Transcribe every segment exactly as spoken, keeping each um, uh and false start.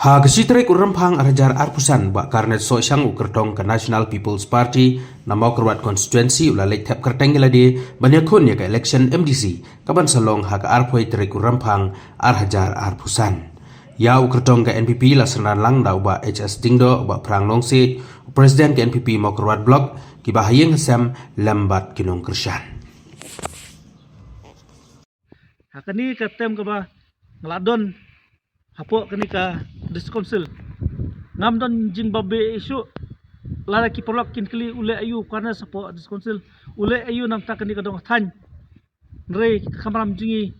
Ha ka shi tarik u Rymphang ar hajar arphew san, Bah Carnate Sohshang, u kyrtong ka National People's Party na Mawkyrwat Constituency, u la leit thep kyrteng ïa lade ban ïakhun ïa ka election M D C kaban sa long ha ka arphew tarik u Rymphang ar hajar arphew san. Ïa u kyrtong ka N P P la synran lang da u Bah H S Diengdoh, u Bah Phrang Nongsiej, u President ka N P P Mawkyrwat Block, kiba ha ïing ha sem lem bad ki nongkyrshan. Ha kane ka term kaba nga la don hapoh kane ka District Council, ngam don jingbabe issue. Lada ki paralok kin kylli u leh aïu u Carnate hapoh District Council, u leh aïu namar kane ka dong thaiñ. Hynrei ka kamram jong ngi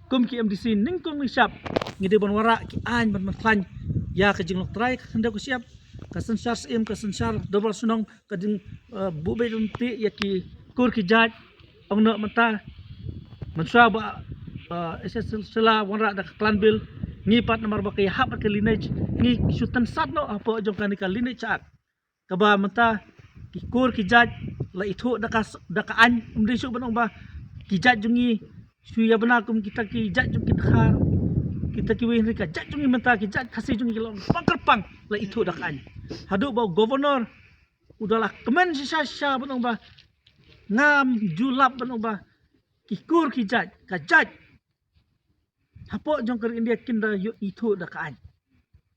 kum ki M D C nyngkong nyngshap, ngi dei ban wanrah ki aiñ ban pynkhlaiñ ïa ka jinglong trai ka khyndew ka shyiap, ka synshar syiem, ka synshar dorbar shnong, ka jing, eh, buh beit ryntih ïa ki kur ki jait. Ong noh mynta, mynshuwa ba, eh, H S Shylla wanrah da ka clan bill, ngi pat namar ba ka ïahap bad ka lineage, ngi shu tyngsad noh hapoh jong kane ka Lineage Act. Kaba mynta ki kur ki jait la ithuh da ka s-, da ka aiñ, ym dei shuh ban ong ba ki jait jong ngi shu ïa bna kum kita ki jait jong ki Dkhar, kita kiwei, hynrei ka jait jong ngi mynta, ki jait Khasi jong ngi ki long pang kyrpang, la ithuh da ka aiñ. Haduh ba u Governor u da la kmen shisha shisha ban ong ba ngam ju lap ban ong ba ki kur ki jait, ka jait hapoh jong ka ri India kin da ïoh ithuh da ka aiñ.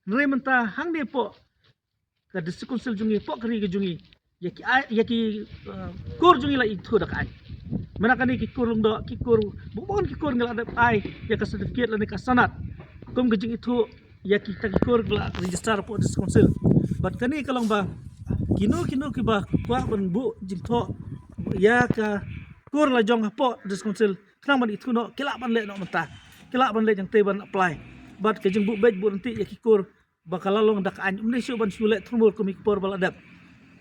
Hynrei mynta hangne hapoh ka District Council jong ngi, hapoh ka ri ka jong ngi, ïa ki ai, ïa ki, eh, kur jong ngi la ithuh da ka aiñ. Mynta kane ki kur Lyngdoh, ki kur, bun bun ki kur ngi la dep ai ïa ka certificate lane ka sanad kum ka jingithuh ïa kita ki kur ba la register hapoh District Council. Bad kane ka long ba kino kino kiba kwah ban buh jingthoh ïa ka kur la jong hapoh District Council khnang ban ithuh noh, ki lah ban leh noh mynta, ki lah ban leh jingtei ban apply. Bad ka jingbuh beit buh ryntih ïa ki kur ba ka la long da ka aiñ, ym dei shuh ban shu leh thurmur kum ki por ba la dep.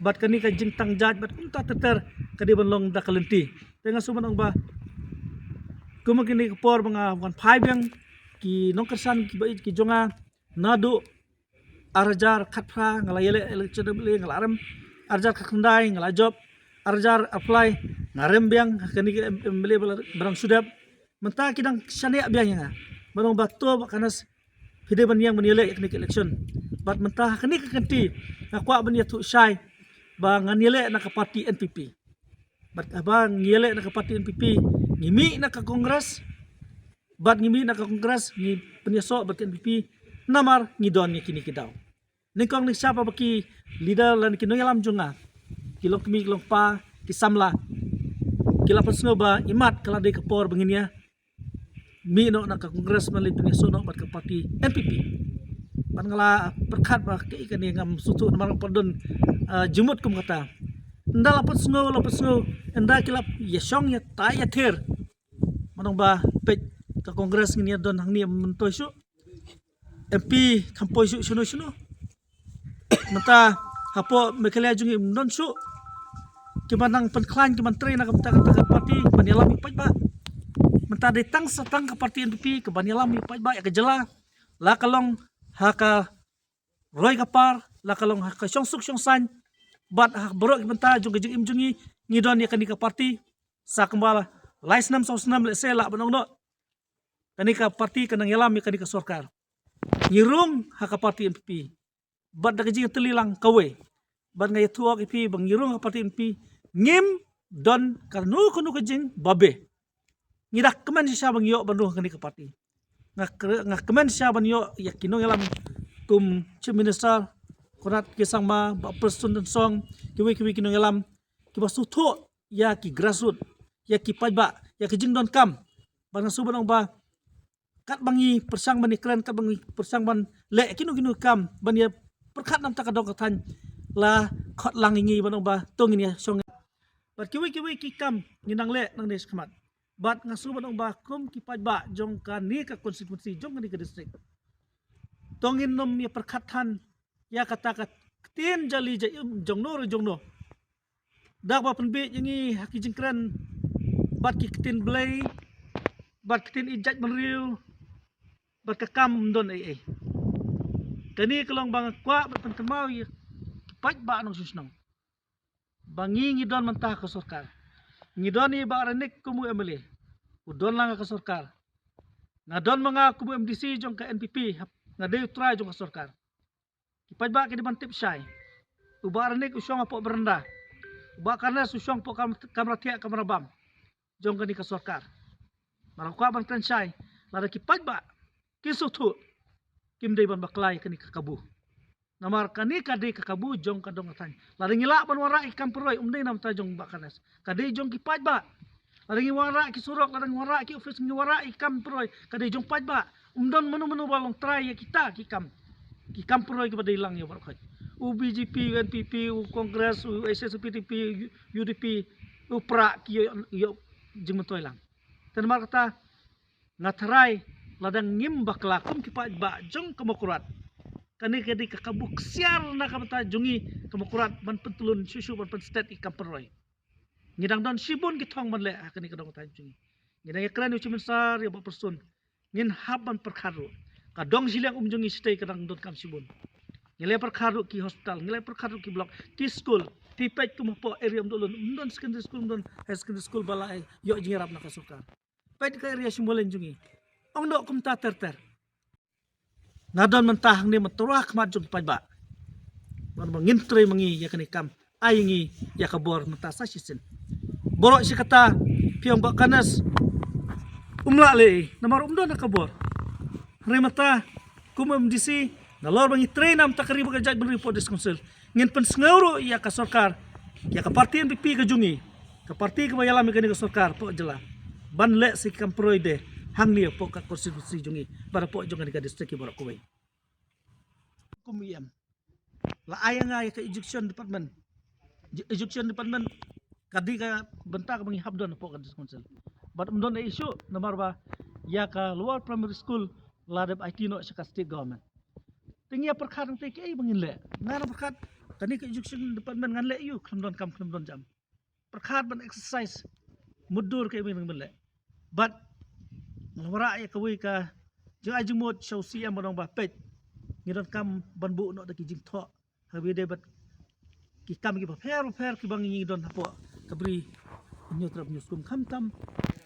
Bad kane ka jingtang jait bad kumta ter ter ka dei ban long da ka lynti. Te nga shu ban ong ba kum kine ki por ba nga wan phai biang, ki nongkyrshan kiba ïeit ki jong nga, naduh ar hajar khatphra nga la ïaleh election M L A, nga la rem, ar hajar khatkhyndai nga la jop, ar hajar arphew lai nga rem biang ha kane ka M-, M L A ba la, ba dang shu dep. Mynta ki dang shaniah biang ïa nga ban ong ba to Bah Carnate, phi dei ban ïeng ban ïaleh ïa kane ka election. Bad mynta ha kane ka kynti nga kwah ban ïathuh shai ba ngan ïaleh na ka party N P P. Bad haba ngi ïaleh na ka party N P P, ngi mih na ka Congress, bad ngi mih na ka Congress, ngi pynïasoh bad ka N P P, namar ngi don ïa kine ki daw. Nyngkong nyngshap ba ki leader lane ki nongïalam jong nga, ki longkmie ki longkpa, ki samla, ki la pynsngew ba imat ka la dei ka por ba ngin ïa mih noh na ka Congress ban leit pynïasoh noh bad ka party N P P. Bad nga la pyrkhat ba kaei kane, ngam sngewthuh namar nga pat don, ah, jingmut kum kata. Ynda la pynsngew, la pynsngew, ynda ki la ïashong ïatai ïather, ban ong ba peit ka Congress ngin ïa don hangne, ym myntoi shuh. M P kham poi shuh shano shano. Mynta hapoh Meghalaya jong ngi ym don shuh kiba nang pynkhlaiñ, kiban trei na ka bynta kata ka party ban ïalam ïa u paidbah. Mynta dei tang sa tang ka party N P P kaban ïalam ïa u paidbah, ïa ka jylla, la ka long ha ka roi ka par, la ka long ha ka shongsuk shongsaiñ. Bad ha baroh ki bynta jong ka jingim jong ngi, ngi don ïa kane ka party sa kumba lai snem saw snem, lehse lah ban ong noh, kane ka party ka nang ïalam ïa kane ka sorkar. Ngi rung ha ka party N P P. Bad da ka jingtylli lang kawei, bad nga ïathuh ïa phi ba ngi rung ha ka party N P P, ngim don kano kano ka jingbabe. Ngi da kmen shisha ba ngi ïoh ban rung ha kane ka party. Nga kre-, nga kmen shisha ban ïoh ïa ki nongïalam kum Chief Minister Conrad K Sangma, Bah Prestone Tynsong, kiwei kiwei ki nongïalam kiba sngewthuh ïa ki grassroot, ïa ki paidbah, ïa ki jingdonkam. Bad nga shu ban ong ba katba ngi pyrshang ban ïakren, katba ngi pyrshang ban leh kino kino kam ban ïa pyrkhat na ka bynta ka dong ka thaiñ, la khot lang ïa ngi ban ong ba to ngin ïa shong. Bad kiwei kiwei ki kam ngi nang leh nangne shakhmat. Bad nga shu ban ong ba kum ki paidbah jong kane ka constituency, jong kane ka district, to ngin nym ïa pyrkhat than ïa kata ka ktien jali jaim jongno re jongno. Da kaba pynbiej ïa ngi ha ki jingkren bad ki ktien Blei, bad ki ktien ïeit jaitbynriew, bad ka kam ym don ei ei. Kane ka long ba nga kwah ban pynkynmaw ïa ki paidbah nongshong shnong ba ngi, ngi don mynta ha ka sorkar. Ngi don ïa i Bah Reinik kum u M L A, u don lang ha ka sorkar. Nga don ma nga kum u M D C jong ka N P P ha, nga dei u trai jong ka sorkar. Ki paidbah ki dei ban tip shai. U Bah Ranik u shong hapoh beranda. U Bah Kanes u shong hapoh kam-, kamra thiah kamra bam jong kane ka sorkar. Namar nga kwah ban kren shai, lada ki paidbah ki sngewthuh, kim dei ban bakla ïa kane ka kabu. Namar kane ka dei ka kabu jong ka dong ka thaiñ. Lada ngi lah ban wanrah ïa ki kam pynroi, ym dei na bynta jong Bah Kanes, ka dei jong ki paidbah. Lada ngi wanrah ki surok, lada ngi wanrah ki office, ngi wanrah ïa ki kam pynroi, ka dei jong paidbah. Ym don mano mano ba long trai ïa kita ki kam, ki kam pynroi kiba dei lang ïa baroh khoit. U B J P, u N P P, u Congress, u H S P D P, u U D P, u prah ki ïoh, ïoh jingmyntoi lang. Te namar kata, nga tharai lada ngim bakla kum ki paidbah jong ka Mawkyrwat, kane ka dei ka kabu ksiar na ka bynta jong ngi ka Mawkyrwat ban pyntlun shuh shuh ban pynstet ïa ki kam pynroi. Ngi dang don shibun ki thong ban leh ha kane ka dong ka thaiñ jong ngi. Ngi dang ïakren ïa u Chief Minister, ïa u Bah Prestone. Ngin hap ban pyrkhat ruh. Ka dong shiliang um jong ngi shatei ka dang donkam shibun. Ngi la pyrkhat ruh ki hospital, ngi la pyrkhat ruh ki block, ki skul. Phi peit kum hapoh area Umduhlun, ym don secondary school, ym don higher secondary school ba la ïoh jingïarap na ka sorkar. Peit ka area Shimoleng jong ngi, ong noh kumta ter ter. Nga don mynta hangne ban tyrwa khmat jong ki paidbah, ban ba ngin trei ma ngi ïa kane ka kam. Ai ngi ïa ka bor mynta sa shisien. Baroh shi katta, phi ong Bah Kanes um lah leh ei, namar um don ha ka bor. Hynrei mynta kum u M D C, nalor ba ngi trei na ka bynta ka ri bad ka jaitbynriew hapoh District Council, ngin pynsngew ruh ïa ka sorkar, ïa ka party N P P ka jong ngi, ka party kaba ïalam ïa kane ka sorkar hapoh jylla, ban leh sa ki kam pynroi de hangne hapoh ka constituency jong ngi bad hapoh jong kane ka district ïa baroh kawei. Kum u E M, la ai ïa nga ïa ka Education Department. Education Department ka dei ka bynta kaba ngi hap don hapoh ka District Council. Bad ym don ei ei shuh namar ba ïa ka Lower Primary School la dep aiti noh sha ka State Government. Te ngi ïa pyrkhat hangtei kaei ba ngin leh. Nga dang pyrkhat, kane ka Education Department ngan leh aïu, khlem don kam, khlem don jam. Pyrkhat ban exercise mutdur kaei ba ngin leh. Bad nga wanrah ïa kawei ka jingai jingmut sha u C M ban ong ba peit, ngi donkam ban buh noh da ki jingthoh ha kaba ïadei bad ki kam kiba pher bapher kiba ngi don hapoh ka Bri Hynñiewtrep Hynñiewskum, khamtam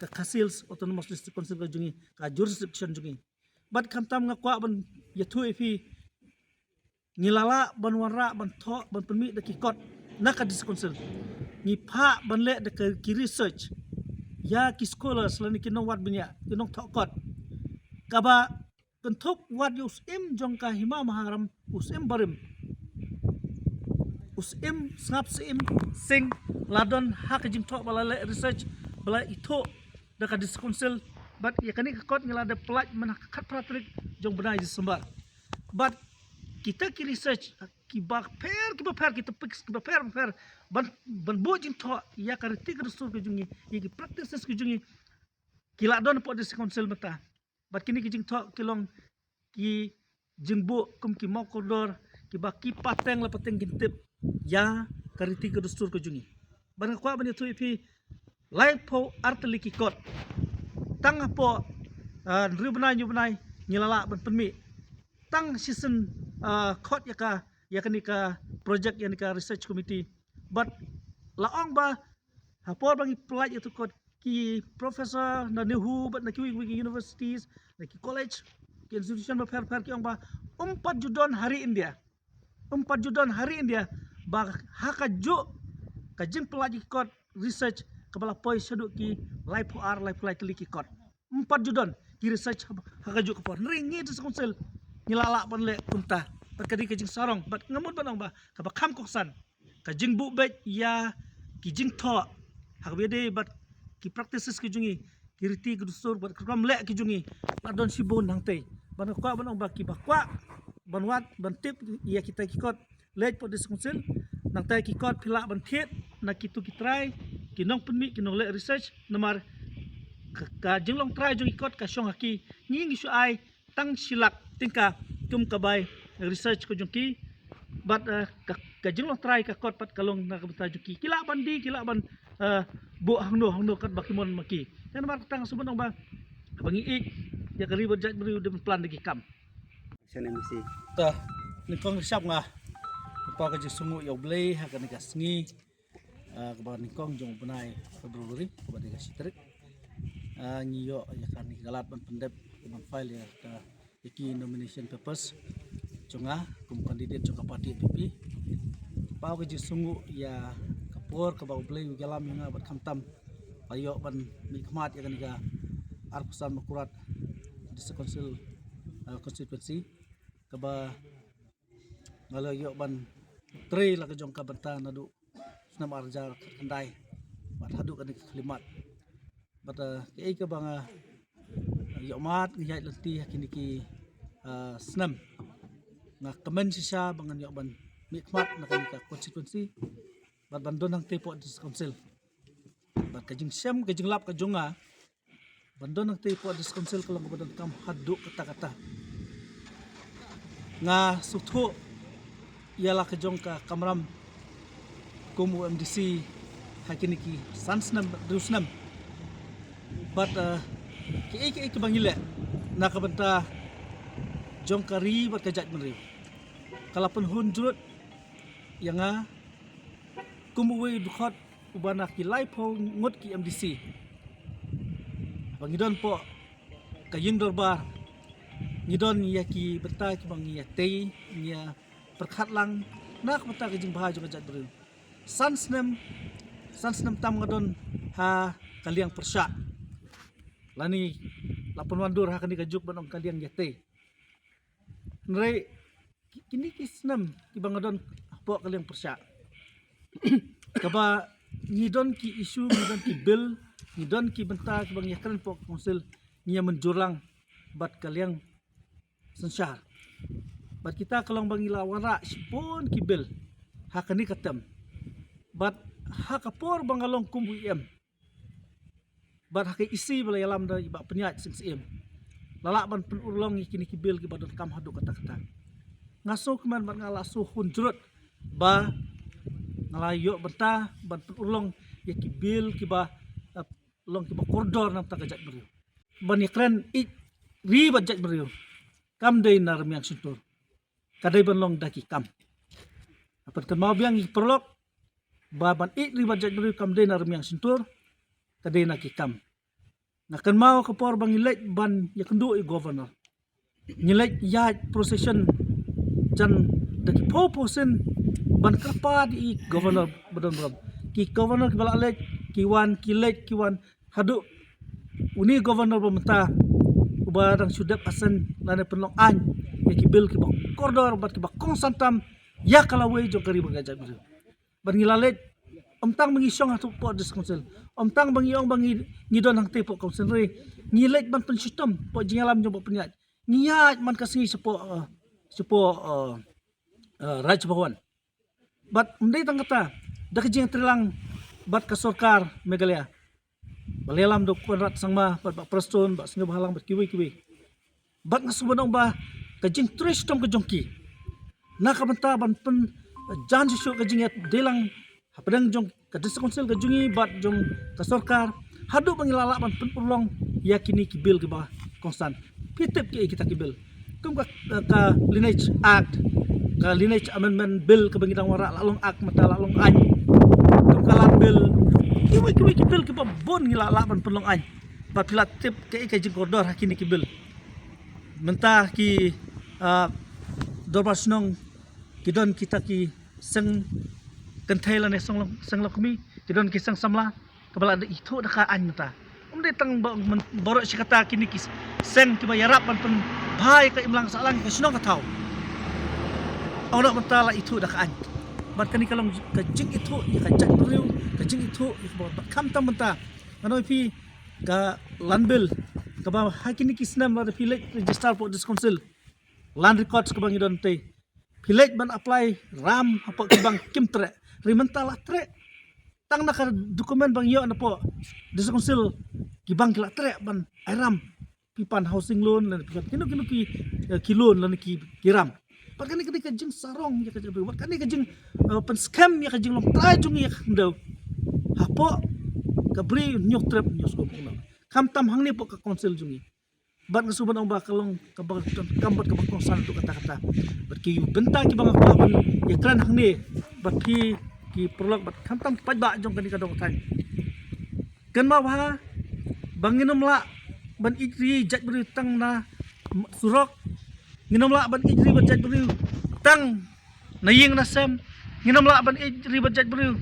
ka Khasi Hills Autonomous District Council ka jong ngi, ka jurisdiction jong ngi. Bad khamtam nga kwah ban ïathuh ïa phi, ngi la lah ban wanrah, ban thoh, ban pynmih da ki kot na ka District Council. Ngi phah ban leh da ka, ki research ïa ki scholars lane ki nongwad bniah, ki nongthoh kot, kaba kynthup wat ïa u syiem jong ka Hima Maharam, u syiem barim, u syiem Sngap Syiem Sing, la don ha ka jingthoh ba la leh research, ba la ithuh da ka District Council. Bad ïa kane ka kot ngi la dep pyllait mynha ka khatphra tarik jong u bnai December. Bad kita ki research kiba pher, kiba pher, ki topics kiba pher bapher, ban, ban buh jingthoh ïa ka riti ka dustur ka jong ngi, ïa ki practices ka jong ngi, ki la don hapoh District Council mynta. Bad kine ki jingthoh ki long ki jingbuh kum ki mawkordor kiba ki pateng la pateng kin tip ïa ka riti ka dustur ka jong ngi. Bad nga kwah ban ïathuh ïa phi, laiphew ar tylli ki kot tang hapoh, ah, hynriew bnai hynñiew bnai ngi la lah ban pynmih. Tang shisien, ah, khot ïa ka, ïa kane ka project, ïa kane ka research committee. Bad la ong ba ha por ba ngi pyllait ïa tu kot, ki professor na NEHU bad na kiwei kiwei ki universities, na ki college, ki institution bapher bapher ki ong ba um pat ju don ha ri India, um pat ju don ha ri India ba ha kajuh ka jingpyllait ïa ki kot research kaba la poi shaduh ki laiphew ar, laiphew lai tylli ki kot. Um pat ju don ki research ha, ha kajuh ka por. Hynrei ngi District Council ngi la lah ban leh kumta. Bad ka dei ka jingsarong, bad nga mut ban ong ba kaba kham kongsan ka jingbuh beit ïa ki jingthoh ha kaba ïadei bad ki practices ki jong ngi, ki riti ki dustur bad ka rukom leh ki jong ngi, la don shibun hangtei. Bad nga kwah ban ong ba kiba kwah ban wad ban tip ïa kita ki kot, leit hapoh District Council. Nangta ki kot phi lah ban thied na kitu ki trai, ki nongpynmih, ki nongleh research, namar ka, ka jinglong trai jong ki kot ka shong ha ki. Ngi ngi shu ai tang shi lak tyngka kum ka bai research ka jong ki. Bad, eh, ka, ka jinglong trai ka kot pat ka long na ka bynta jong ki. Ki lah ban die, ki lah ban, eh, buh hangno hangno katba ki mon ma ki. Te namar kata nga sngewbha ban ong ba, ba ngi ïeit ïa ka ri bad jaitbynriew, dei ban plan da ki kam. Sha N M C. Ta, nyngkong shap nga, pa ka jingsngewnguh ïa U Blei ha kane ka sngi, ah, kaba nyngkong jong u bnai February, kaba dei ka shi tarik. Ah, ngi ïoh ïa kane ka lad ban pyndep, ban file ïa ka Ïa ki nomination papers jong nga kum candidate jong ka party N P P. Paw ka jingsngew ïa ka por kaba U Blei u ïalam ïa nga bad khamtam ba ïoh ban mihkhmat ïa kane ka arphew san Mawkyrwat District Council, uh, constituency, kaba nga la ïoh ban trei la ka jong ka bynta naduh snem ar hajar khyndai bad haduh kane ka khyllipmat. Bad, uh, kaei kaba nga ïoh mad nga ïaid lynti ha kine ki, uh, snem, nga kmen shisha ba ngan ïoh ban mihkhmat na kane ka constituency bad ban don hangtei hapoh District Council. Bad ka jingshem ka jinglap ka jong nga ban don hangtei hapoh District Council ka long kaba donkam haduh katta katta. Nga sngewthuh ïa la ka jong ka kamram kum u M D C ha kine ki san snem, hynriew snem. Bad, uh, kiei kiei kiba ngi leh na ka bynta jong ka ri bad ka jaitbynriew ka la pynhun jurut ïa nga kum uwei u dkhot uba na ki laiphew ngut ki M D C. Ba ngi don hapoh ka ïing dorbar, ngi don ïa ki bynta kiba ngi ïatei, ngi ïa pyrkhat lang na ka bynta ka jingbha jong ka jaitbynriew. San snem, san snem tam nga don ha ka liang pyrshah, lane la pynwandur ha kane ka juk ban ong ka liang ïatei. Hynrei ki, kine ki snem kiba nga don hapoh ka liang pyrshah kaba ngi don ki issue, ngi don ki bill, ngi don ki bynta kiba ngi ïakren hapoh ka council, ngi ïa mynjur lang bad ka liang synshar. Bad kita ka long ba ngi la wanrah shibun ki bill ha kane ka term. Bad ha ka por ba nga long kum u E M bad ha ka E C ba la ïalam da i Bah Pynïaid Sing Syiem, la lah ban pynurlong ïa kine ki bill kiba donkam haduh katta katta. Nga sngewkmen bad nga la sngewhun jurut ba nga la ïoh bynta ban pynurlong ïa ki bill kiba, eh, long kiba kordor na ka bynta ka jaitbynriew. Ban ïakren ïeit ri bad jaitbynriew kam dei na rmiang shyntur, ka dei ban long da ki kam. Nga pynkynmaw biang ïa ki paralok ba ban ïeit ri bad jaitbynriew kam dei na rmiang shyntur, ka dei na ki kam. Nga kynmaw ka por ba ngi leit ban ïakynduh ïa u Governor, ngi leit ïaid procession jan da ki phew phew sien ban kyrpad ïa u Governor ba don burom. Ki Governor kiba la leit ki wan, ki leit ki wan, haduh une u Governor ba mynta uba dang shu dep ascend lane pynlong aiñ ïa ki bill kiba kordor bad kiba kongsan tam ïa ka lawei jong ka ri bad ka jaitbynriew. Bad ngi la leit, ym tang ba ngi shong hapoh District Council, ym tang ba ngi ong ba ngi, ngi don hangtei hapoh council, hynrei ngi leit ban pynshitom hapoh jingïalam jong Bah Pynïaid. Ngi ïaid man ka sngi shapoh, eh, shapoh, eh, eh, Raj Bhavan. Bad ym dei tang kata, da ka jingïatreilang bad ka sorkar Meghalaya, ba la ïalam da u Conrad Sangma bad Bah Prestone, Bah Sniawbhalang bad kiwei kiwei. Bad nga sngewbha ban ong ba ka jingtrei shitom ka jong ki na ka bynta ban pynjan shuh shuh ka jingïadei lang hapdeng jong ka District Council ka jong ngi bad jong ka sorkar, haduh ba ngi la lah ban pynurlong ïa kine ki bill kiba kongsan. Phi tip kiei kita ki bill? Kum ka, ka Lineage Act, ka Lineage Amendment Bill kaba ngi dang wanrah, la long act mynta, la long aiñ. Kum ka Land Bill, kiwei kiwei ki bill kiba bun ngi la lah ban pynlong aiñ. Bad phi la tip kaei ka jingkordor ha kine ki bill. Mynta ki, ah, dorbar shnong ki don kita ki seng kynthei lane seng long, seng longkmie, ki don ki seng samla, kaba la ithuh da ka aiñ mynta. Ym dei tang ba, men, baroh shi katta kine ki seng kiba ïarap ban pynbha ïa ka imlang sahlang ka shnong ka thaw. Ynda mynta la ithuh da ka aiñ. Bad kane ka long ka jingithuh ïa ka jaitbynriew, ka jingithuh ïa ka, bad khamtam mynta ngan ong ïa phi, ka Land Bill, kaba ha kine ki snem lada phi leit register hapoh District Council, Land Records kaba ngi don tei, phi leit ban apply ram hapoh ki bank kim treh. Hynrei mynta la treh. Tang na ka document ba ngi ïoh napoh District Council, ki bank ki la treh ban ai ram. Phi pan housing loan lane phi pan kino kino ki, eh, ki loan lane ki, ki ram. Bad kane ka dei ka jingsarong ïa ka jaitbynriew, bad kane ka jing, eh, pynskhem ïa ka jinglong trai jong ngi ïa ka khyndew. Hapoh ka Bri U Hynñiewtrep Hynñiewskum, khamtam hangne hapoh ka council jong ngi. Bad nga sngewbha ban ong ba ka long kaba donkam bad kaba kongsan haduh katta katta. Bad ki bynta kiba nga kwah ban ïakren hangne bad phi ki paralok bad khamtam paidbah jong kane ka dong ka thaiñ, kynmaw bha ba ngin ym lah ban ïeit ri jaitbynriew tang na surok, Ngin ym lah ban ïeit ri bad jaitbynriew tang na ïing na sem. Ngin ym lah ban ïeit ri bad jaitbynriew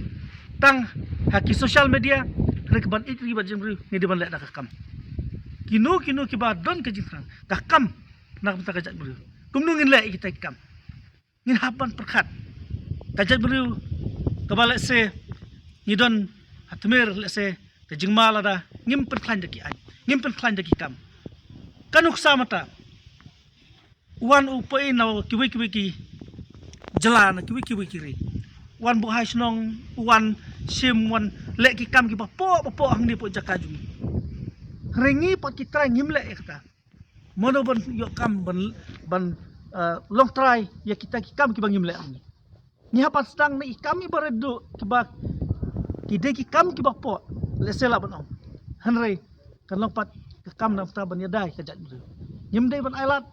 tang ha ki social media. Hynrei ka ban ïeit ri bad jaitbynriew ngi dei ban leh da ka kam. Kino kino kiba don ka jingthrang ka kam na ka bynta ka jaitbynriew, kumno ngin leh ïa kita ki kam? Ngin hap ban pyrkhat. Ka jaitbynriew kaba lehse ngi don ha tmier, lehse ka jingma lada ngim pynkhlaiñ da ki aiñ, ngim pynkhlaiñ da ki kam. Ka nuksa mynta u wan u poi na kiwei kiwei ki jylla, na kiwei kiwei ki ri, u wan buh hai shnong, u wan shim, u wan leh ki kam kiba poh ba poh hangne poh jaka jong ngi. Hynrei ngi pat ki trai ngim leh ïa kata. Mano ban ïoh kam ban, ban, eh, long trai ïa kita ki kam kiba ngim leh? Ngi hap ban sdang na ki kam kiba rit duh, kiba ki dei ki kam kiba poh, lehse lah ban ong. Hynrei kan long pat ka kam na ka bynta ban ïada ïa ka jaitbynriew. Ngim dei ban ailad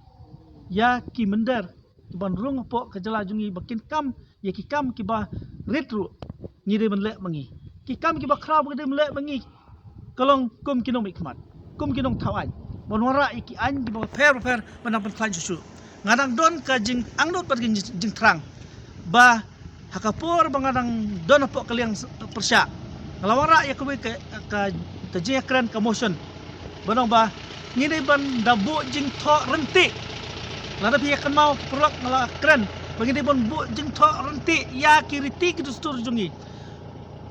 ïa ki mynder kiban rung hapoh ka jylla jong ngi ba kin kam ïa ki kam kiba rit ruh. Ngi dei ban leh ma ngi ki kam kiba khraw, ba ngi dei ban leh ma ngi. Ka long kum ki nongmihkhmat, kum ki nongthaw aiñ, ban wanrah ïa ki aiñ kiba pher ba pher ban nang pynkhlaiñ shuh shuh. Nga dang don ka jingangnud bad ka jing, jingthrang ba ha ka por ba nga dang don hapoh ka liang s-, pyrshah, nga la wanrah ïa kawei ka, ka, ka jingïakren, ka motion, ban ong ba ngi dei ban da buh jingthoh ryntih. Lada phi ïa kynmaw paralok, nga la kren ba ngi dei ban buh jingthoh ryntih ïa ki riti ki dustur jong ngi.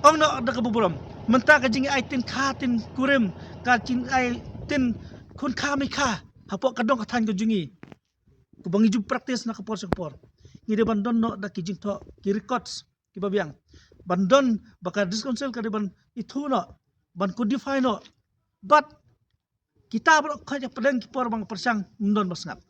Ong noh da kaba burom, mynta ka jingai tin kha tin kurim, ka jingai tin khun kha mei kha hapoh ka dong ka thaiñ ka jong ngi, kaba ngi ju practice na ka por sha ka por. Ngi dei ban don noh da ki jingthoh, ki records kiba biang, ban don ba ka District Council ka dei ban ithuh noh, ban codify noh. Bad kita baroh khoit hapdeng ki por ba nga pyrshang, ym don ba sngap.